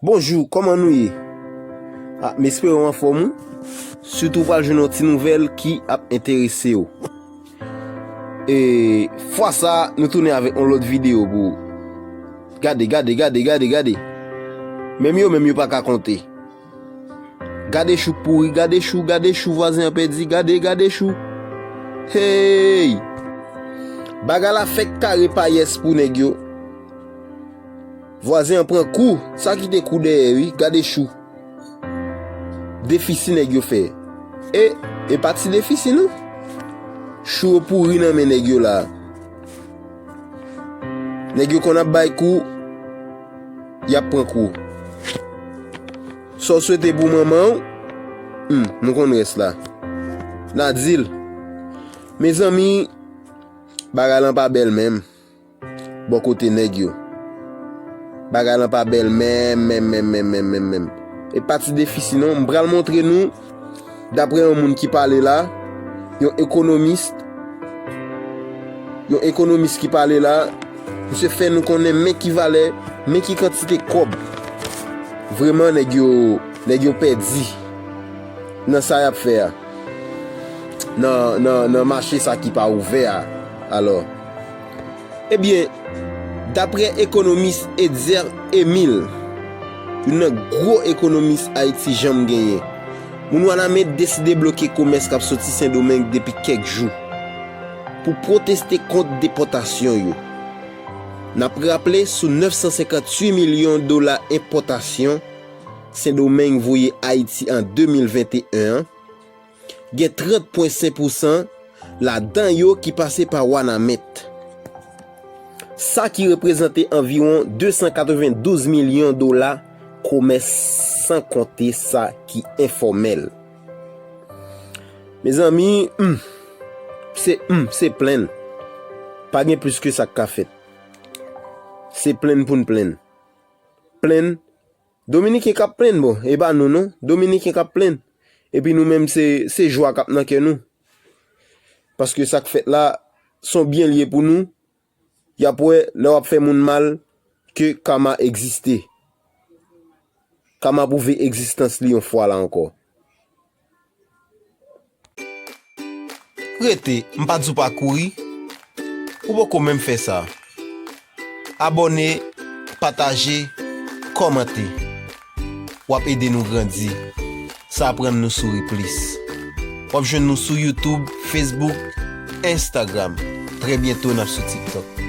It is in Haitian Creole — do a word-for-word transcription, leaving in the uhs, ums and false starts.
Bonjou, kòman nou ye? Ah, m espere w anfòm, wi. Sitou w pral jwenn yon ti nouvèl ki ap enterese w. E fwa sa a, nou tounen avèk yon lòt videyo pou ou. Gade, gade, gade, gade, gade. Menm yo, menm yo pa ka konte. Gade chou k pouri, gade chou, gade chou vwazen an pèdi, gade, gade chou. Hey! Bagay la fèk kare payès pou nèg yo. Vwazen an pran kou, sa kite kou dèyè wi, gade chou. Defisi nèg yo fè. E, e pa ti defisi non. Chou yo pouri nan men nèg yo la. Nèg yo konn ap bay kou, y ap pran kou. Sa w swete pou manman w, hmm, nou konn rès la. N a di l. Mezanmi, bagay lan pa bèl menm. Bò kote nèg yo. Bagay lan pa bèl menm, menm, menm, menm, menm, menm, menm. E pa ti defisi non, m pral montre nou, daprè yon moun ki pale la, yon ekonomis, yon ekonomis ki pale la, misye fè nou konnen men ki valè, men ki kantite kòb. Vrèman, nèg yo, nèg yo pèdi nan sa y ap fè a. Nan, nan, nan mache sa ki pa ouvè a, alò. Ebyen, daprè ekonomis Etzer Emile, youn nan gwo ekonomis Ayiti janm genyen, moun Wanament deside bloke komès k ap soti Sendomeng depi kèk jou pou pwoteste kont depòtasyon yo. N ap raple, sou nèf san senkantuit milyon dola enpòtasyon Sendomeng voye Ayiti an de mil venteyen an, gen trant pwen senk pousan ladan yo ki pase pa Wanament. Sa ki reprezante anviwon de san katrevendouz milyon dola komès, san konte sa ki enfòmèl. Mezanmi, hmm, se, hmm, se plenn. Pa gen plis ke sa k ka fèt. Se plenn pou n plenn. Plenn. Dominiken k ap plenn, bon, e pa nou non. Dominiken k ap plenn. Epi nou menm, se, se jwa k ap nan kè nou. Paske sa k fèt la, se yon byen l ye pou nou. Y ap wè, lè w ap fè moun mal, ke kama egziste. Kama pwouve egzistans li yon fwa la ankò. Rete, m pa di w pa kouri. Ou poko menm fè sa. Abòne, pataje, kòmante. W ap ede nou grandi. Sa ap rann nou souri plis. W ap jwenn nou sou YouTube, Facebook, Instagram. Trè byento n ap sou TikTok.